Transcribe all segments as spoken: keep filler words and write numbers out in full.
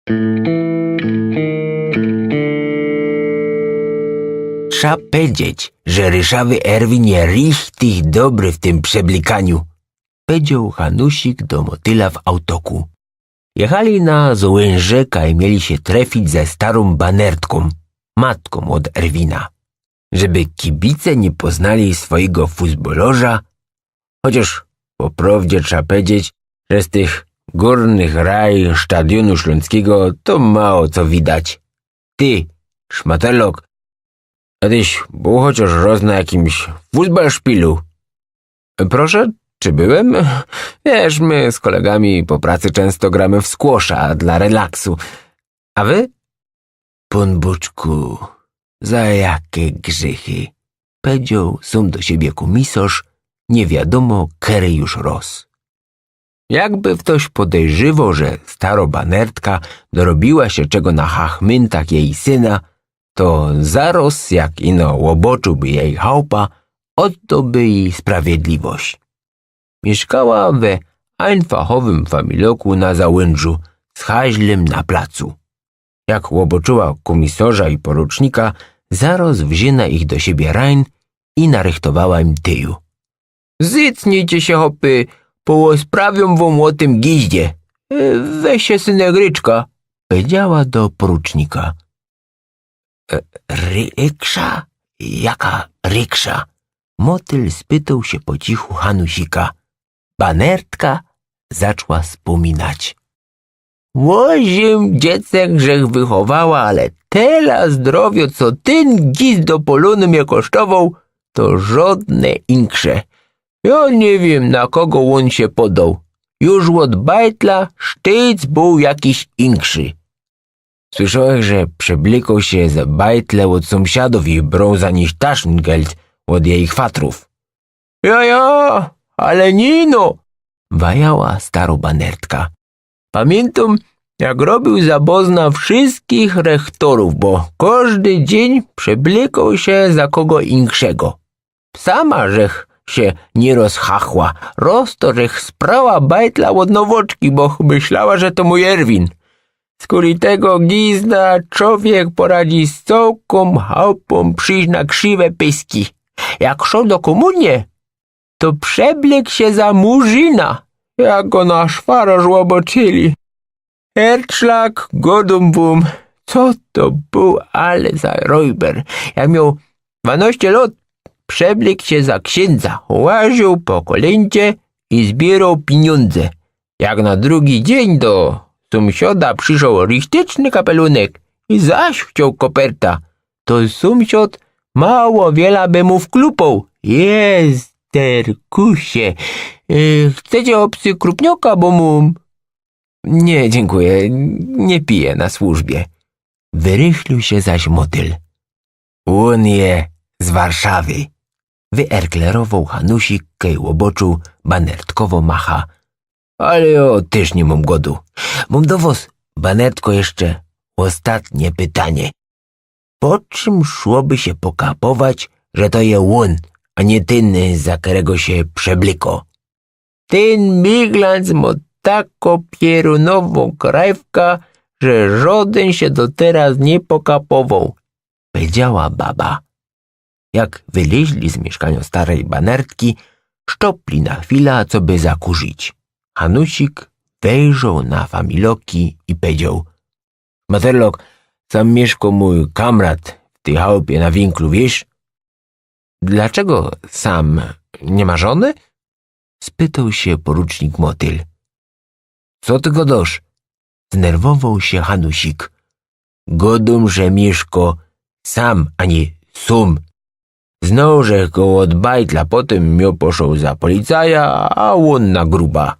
„Trza powiedzieć, że ryszawy Erwin je richtig dobry w tym przeblikaniu”, powiedzioł Hanusik do motyla w autoku. Jechali na Zołężeka i mieli sie trefić ze starōm Banertkōm, matkōm ôd Erwina. Żeby kibice niy poznali swojigo fuzbolŏrza, chociŏż po prŏwdzie trza powiedzieć, że z tych gōrnych raj Stadiōnu Ślōnskigo to mało co widać. Ty, szmaterlok, a tyś bōł chociŏż roz na jakimś fuzbalszpilu? „Proszę, czy byłem? Wiysz, my z kolegami po pracy czynsto gramy w squasha dla relaksu. A wy?” „Pōn Bōczku, za jake grzychy?” powiedzioł sōm do siebie kōmisŏrz, niy wiadōmo kery już roz. Jakby ftoś podejrzywoł, że starŏ Banertka dorobiła sie czego na chachmyntach jeji syna, to zaroz, jak ino ôbŏczōłby jeji chałpa, ôddołby jij sprawiedliwość. Miyszkała we ajnfachowym familoku na Załężu, z haźlym na placu. Jak ôbŏczōła kōmisŏrza i porucznika, zaroz wziyna ich do siebie rajn i narychtowała im tyju. „Zycnijcie sie, chopy, poôsprawiōm wōm ô tym giździe. E, weź sie, synek, ryczka”, powiedziała do porucznika. „E, ryksza? Jaka ryksza?” motyl spytoł sie po cichu Hanusika. Banertka zaczła spōminać. „Ôziym dziecek żech wychowała, ale tela zdrowiŏ, co tyn gizd do polōny mie kosztowoł, to żŏdne inksze. Jŏ niy wiym, na kogo ôn sie podoł. Już ôd bajtla sztyjc bōł jakiś inkszy. Słyszołech, że przeblykoł sie za bajtle ôd sōmsiadōw i broł za nich taszngeld ôd jeji chwatrōw”. „Jo, jo, ale niy ino”, wajała starŏ Banertka. „Pamiyntōm, jak robiōł za bozna wszyskich rechtorōw, bo kożdy dziyń przeblykoł sie za kogo inkszego. Sama żech sie niy rozchachła, roz to żech sprała bajtla ôd nowoczki, boch myślała, że to mōj Erwin. Skuli tego gizda czowiek poradzi z cołkōm chałpōm prziś na krziwe pyski. Jak szoł do kōmunie, to przeblyk sie za Murzyna, jak go na szwarŏ ôbŏczyli. Hercszlag, godōm wōm, co to bōł ale za rojber. Jak mioł dwanŏście lŏt, przeblyk sie za ksiyndzŏ, łaziōł po kolyncie i zbiyrŏł piniōndze. Jak na drugi dziyń do sōmsiada prziszoł richtyczny kapelunek i zaś chcioł koperta, to sōmsiŏd mało wiela by mu wklupoł. Jesterkusie, y, chcecie ôbcy krupnioka, bo mōm? „Nie, dziynkuję, niy pijã na służbie”, wyrychlił sie zaś motyl. „Ôn je z Warszawy”, wyerklerowoł Hanusik, kej ôbŏczōł Banertkowõ machã. „Ale jŏ tyż niy mōm godu. Mōm do wŏs, Banertko, jeszcze ôstatnie pytanie. Po czym szłoby sie pokapować, że to je ôn, a niy tyn, za kerego sie przeblyko?” „Tyn miglanc mŏ tako pierōnowõ krajwka, że żŏdyn sie do teroz niy pokapowoł”, powiedziała baba. Jak wylyźli z miyszkaniŏ starej Banertki, sztopli na chwila, coby zakurzić. Hanusik wejrzoł na familoki i powiedzioł: „Materlok, sam miyszko mōj kamrat w tyj chałpie na winklu, wiysz?” „Dlaczego sam? Niy ma żōny?” spytoł sie porucznik Motyl. „Co ty godŏsz?” znerwowoł sie Hanusik. „Godōm, że miyszko sam, a niy sōm. Znoł żech go ôd bajtla, potym mioł poszoł za policaja, a ôn na gruba.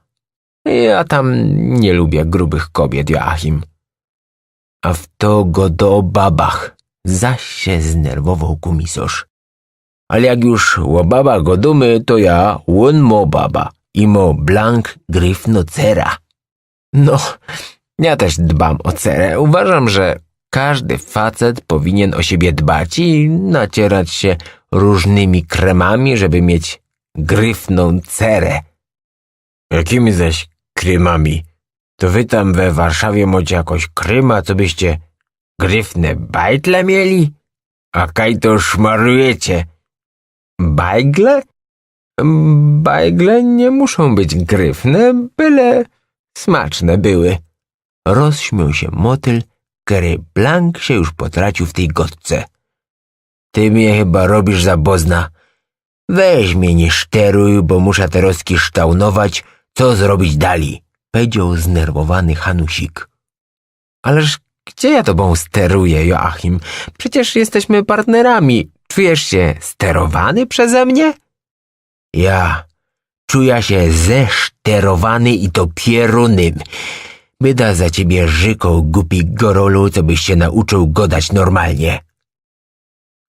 Jŏ tam niy lubiã grubych kobiet, Joachim”. „A fto godŏ ô babach?” zaś sie znerwowoł kōmisŏrz. „Ale jak już ô babach godōmy, to jŏ, ôn mŏ baba i mŏ blank gryfnŏ cera”. „No, jŏ tyż dbōm ô cerã. Uważōm, że kożdy facet powinien ô siebie dbać i nacierać sie rōżnymi krymami, żeby mieć gryfnŏ cerã”. „Jakimi zaś krymami?” To wy tam we Warszawie mocie jakoś kryma, co byście gryfne bajtle mieli? A kaj to szmarujecie? Bajgle? Bajgle niy muszōm być gryfne, byle smaczne były. Rozśmiōł sie motyl, kery blank sie już potraciōł w tyj godce. Ty mie chyba robisz za bozna. Weź mie niy szteruj, bo musza terozki ształnować, co zrobić dalij, powiedzioł znerwowany Hanusik. Ależ gdzie ja tobōm steruje, Joachim? Przecież jesteśmy partnerami. Czujesz się sterowany przeze mnie? Ja czuja sie zeszterowany i to pierōnym. Byda za ciebie rzykał, gupi gorolu, co byś sie nauczōł godać normalnie.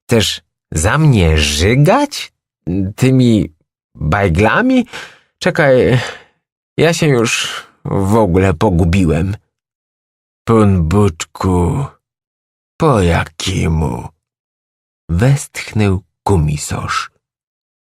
Chcesz za mnie żygać? Tymi bajglami? Czekaj, ja się już w ogóle pogubiłem. Pōn Bōczku, po jakimu? Westchnōł kumisŏrz.